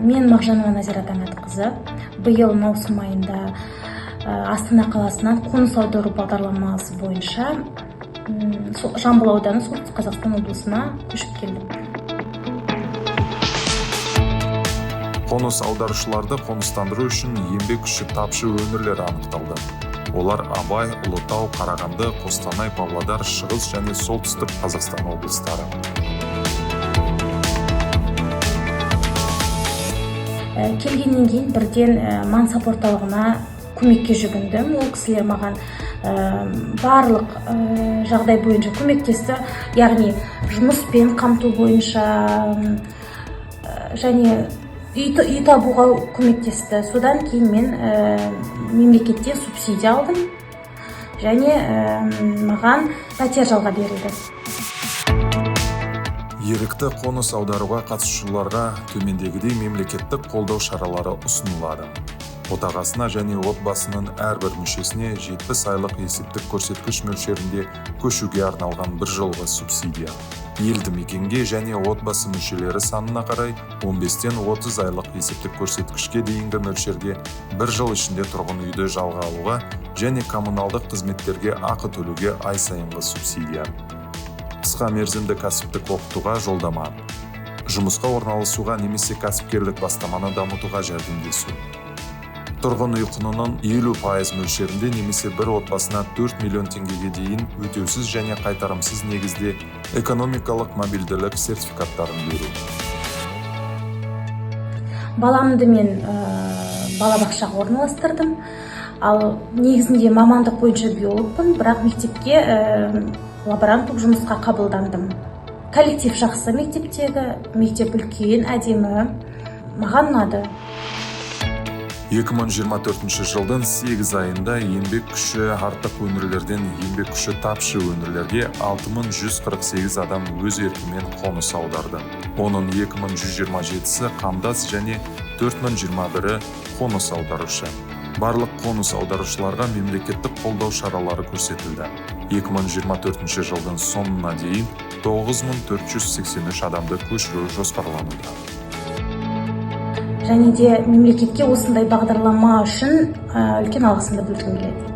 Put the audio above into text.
Мен Мағжанова Назира Таңатқызы. Биыл маусым айында Астана қаласынан қоныс аудару бағдарламасы бойынша Жамбыл ауданы, Солтүстік Қазақстан облысына көшіп келдім. Қоныс аударушыларды қоныстандыру үшін еңбек күші тапшы өңірлер анықталды. Олар: Абай, Ұлытау, Қарағанды, Қостанай, Павлодар, Шығыс және Солтүстік Қазақстан облыстары. Келгеннен кейін бірден мансап орталығына көмекке жүгіндім. Ол кісілер маған барлық жағдай бойынша көмектесті, яғни жұмыспен қамту бойынша және үй табуға көмектесті. Содан кейін мен мемлекеттен субсидия алдым және маған пәтер жалға берілді. Ерікті қоныс аударуға қатысушыларға төмендегідей мемлекеттік қолдау шаралары ұсынылады. Отағасына және отбасының әрбір мүшесіне 70 айлық есептік көрсеткіш мөлшерінде көшуге арналған бір жылғы субсидия. Елді мекенге және отбасы мүшелері санына қарай 15-тен 30 айлық есептік көрсеткішке дейінгі мөлшерде бір жыл ішінде тұрғын үйді жалға алуға және коммуналдық қызметтерге ақы төлеуге ай сайынғы субсидия. Қысқа мерзімді кәсіптік оқытуға жолдама. Жұмысқа орналасуға немесе кәсіпкерлік бастаманы дамытуға жәрдемдесу. Тұрғын үй құнының 50% мөлшерінде немесе бір отбасына 4 миллион теңгеге дейін өтеусіз және қайтарымсыз негізде экономикалық мобильділік сертификаттарын беру. Баламды мен балабақшаға орналастырдым. Ал негізінде мамандық бойынша биологпын, бірақ мектепке лаборант болып жұмысқа қабылдандым. Коллектив жақсы мектептегі, мектеп үлкен, әдемі, маған ұнады. 2024 жылдың 8 айында еңбек күші артық өңірлерден еңбек күші тапшы өңірлерге 6148 адам өз еркімен қоныс аударды. Оның 2127-сі қандас және 4021-і қоныс аударушы. Барлық қоныс аударушыларға мемлекеттік қолдау шаралары көрсетілді. 2024 жылдың соңына дейін 9483 адамды көшіру жоспарлануда. Және де мемлекетке осындай бағдарлама үшін үлкен алғысымды білдіргім келеді.